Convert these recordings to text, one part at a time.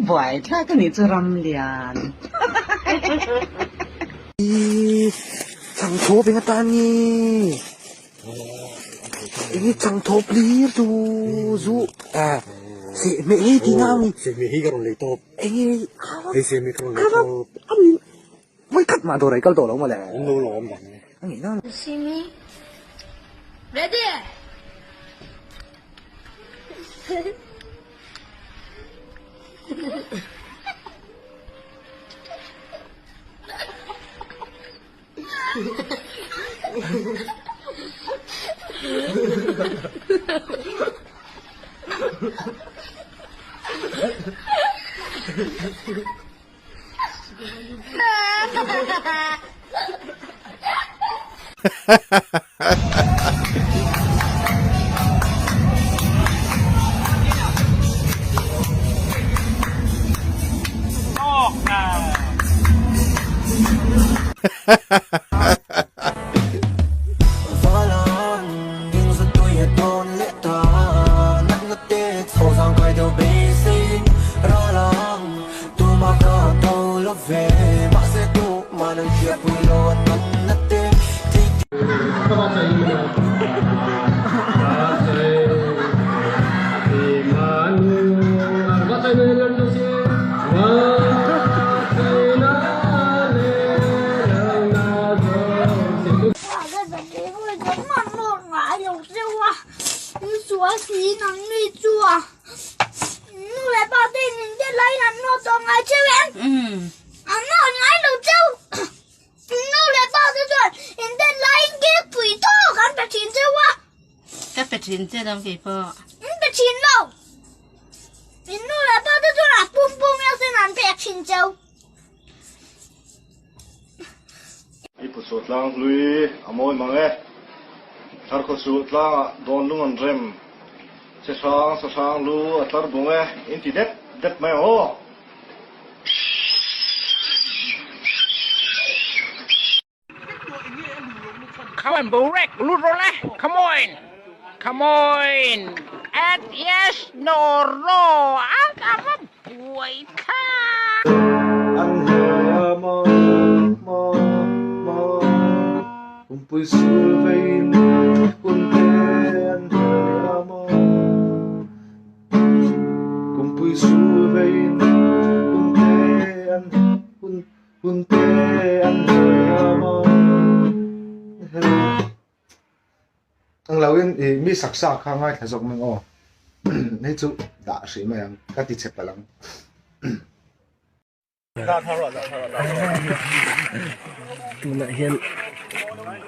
Buaithlak a nih chu Ramlian. I changthawp eng atan nge? Enge changthawp hlir chu zu eh sehhmeh hi tih na a ni. Sehhmeh hi ka rawn lei tawp. Enge Hei sehhmeh ka rawn lei tawp. Vawi khat mah dawr ah i kal tawh lo mawle. Awm lo lawm dang. A ngei na. See me? Ready? Nu leh pa te in in te laiin an nawt tawh ngai cheu em? An nawt ngai lo cheu. Nu leh pa te chuan in te laiin cake pui tawk an pe thin cheu a. Ka pe thin che lo kei pawh. An pe thin lo. In nu leh pa te chuan a pum pum hian sin an pek thin cheu. I phusuh tlang hlui a mawi mang e. Thlarkhawsuh tlangah dawn lung an rem. Che hrang sa hrang lu a tlar bung e, in ti dep dep mai ang aw. Come on Burek, lut rawh le, come on, come on, at yes no ro, a ka va buai thlak. An hel a maw maw maw Pumpui sul vein hun te an hel a maw Kumpui sul vein hun te an hun hun te an hel a maw Ang lo in i mi sak sa kha ngaithla zawk mai aw hei chu dah hrih mai ang ka ti chhe palh ang. Tunah hian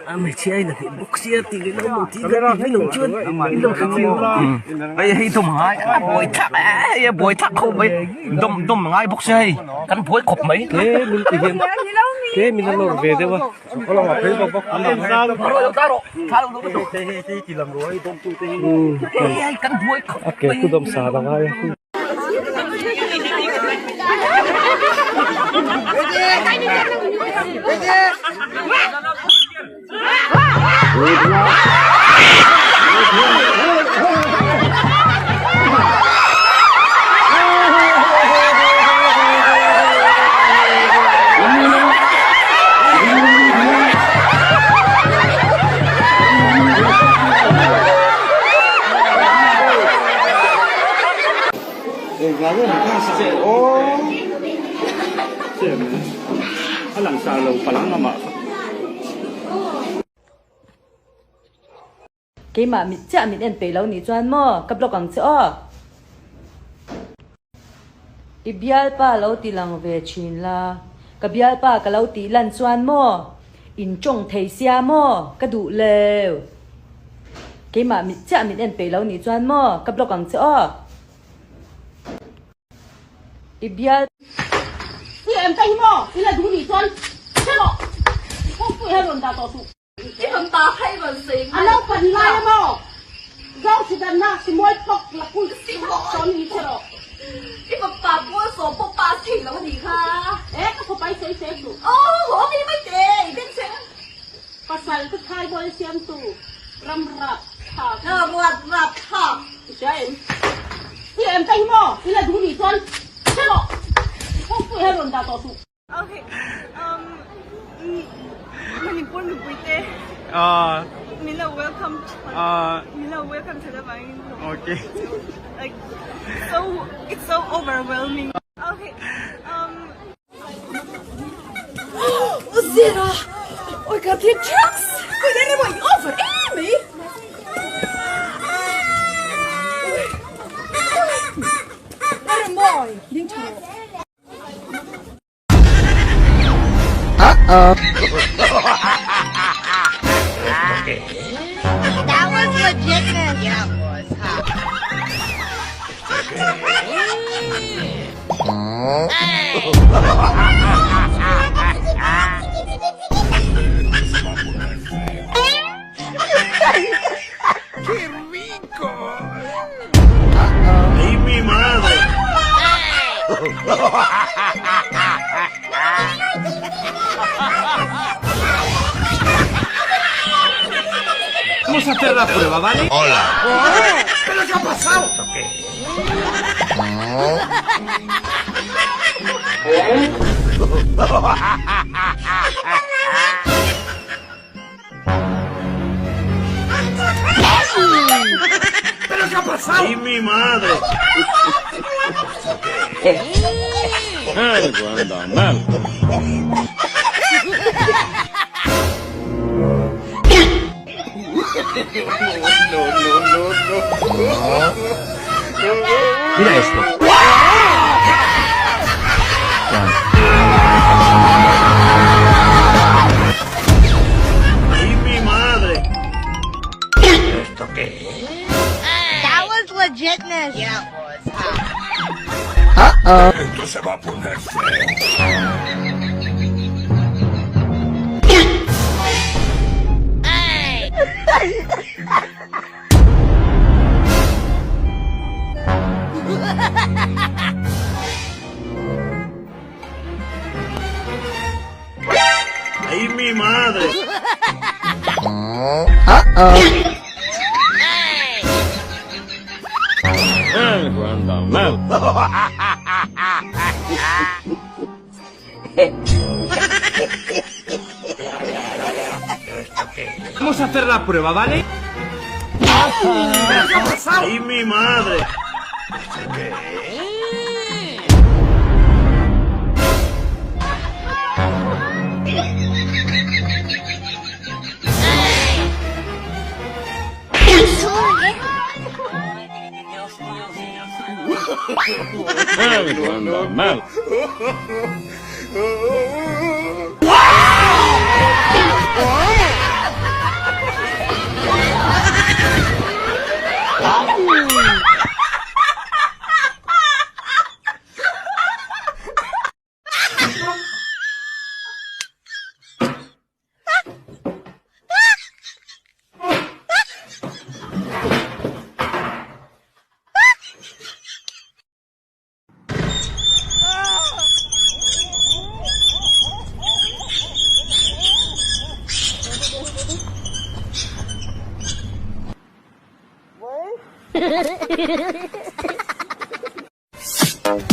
a hmeichhia in a hneh bawk sia tih leh lo maw tih ka tih lo chuan in lo hre chiang hei hei dawm ngai a buai thak e a buai thak khawp mai dawm dawm ngai bawk sia hei kan buai khawp mai tle min ti hian tle min a lawr ve deuh a a ke chu dawm sa la ngai a. Keimah mit chiah min en peih lo nih chuan maw ka block ang che aw. I bialpa lo ti lang ve thin la, ka bialpa ka lo tih lan chuan maw in tawng thei sia maw ka duh leu. Keimah mit chiah min en peih lo nih chuan maw ka block ang che aw. I bial. Ti em ka hi maw i la duh nih chuan hre rawh i kawngpui hian rawn dah tawh suh. I rawn dah kha i rawn sawi ngai. A lo pan lai a maw? Zo si danna simawi pawk la kul sawn hi hre rawh. I fapa pawl sawm pawh pass thei lo a nih kha. E ka fapa i sawi sel suh. Aw haw mi mai teh i beng cheng. Pasal ka thai bawi siamtu ram rap thlak. Ruat rap thlak. I hria em? Ti em? em te hi maw i la duh nih chuan hre rawh kawngpui hian rawn dah tawh suh. Okay, um, Manipur mipuite min lo welcome min lo welcome that avangin Okay. Like so it's so overwhelming. Okay, um. Zira, oi ka thi drugs. Koi le mo i over e mai. Are moi, ding chho. Uh-oh. That was legitness. Yeah, it was, huh? ¡Qué rico! ¡Ay, mi madre! Vamos a hacer la prueba, ¿vale? Hola. ¿Pero qué ha pasado? ¿Qué? ¿Pero qué ha pasado? ¡Ay, mi madre! Algo anda mal. No, no, no, no. Mira esto. ¡Ay, mi madre! ¿Esto qué es? That was legitness. Yeah, it was, huh? Esto se va a poner feo. ¡Ay, mi madre! Algo anda mal. Vamos a hacer la prueba, ¿vale? ¿Pero qué ha pasado? ¡Ay, mi madre! Algo anda mal.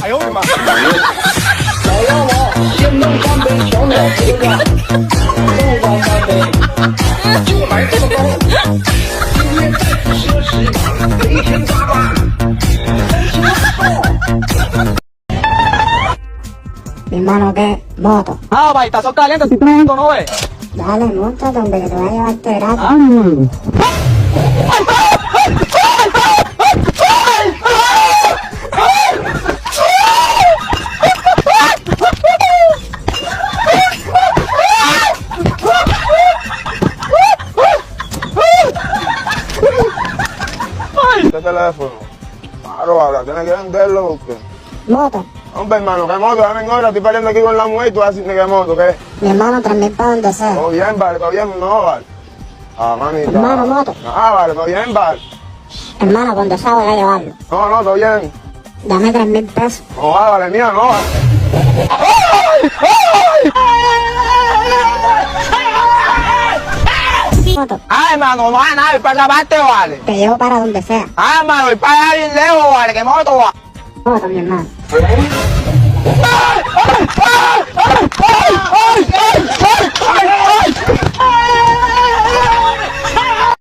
哎呦我的妈！先弄干杯，小鸟这个，东方干杯，就来这么高，今天再不奢侈，每天加班， Mi hermano, ¿qué? Moto. Ah, va, está caliente, si no, no ve. Dale, montate, hombre, que te voy a llevar este gratis. Este teléfono. Claro, ahora tienes que venderlo porque. Moto. Hombre, hermano, ¿qué moto? Ya vengo ahora, estoy peleando aquí con la mujer y tú haces qué moto, ¿qué? Mi hermano, 3.000 para donde sea. Todo bien, vale, todo bien, no, vale. Ah, mamita. Hermano, moto. Ah, vale, todo bien, vale. Hermano, cuando sea voy a llevarlo. No, no, todo bien. Dame 3.000 pesos. No, ah, vale, mía, no. Vale. Moto. Ay, mano, no hay nadie para esa parte, vale. Te llevo para donde sea. Ay, mano, voy para allá bien lejos, vale, que moto, vale. Moto, mi hermano. ¡Ah!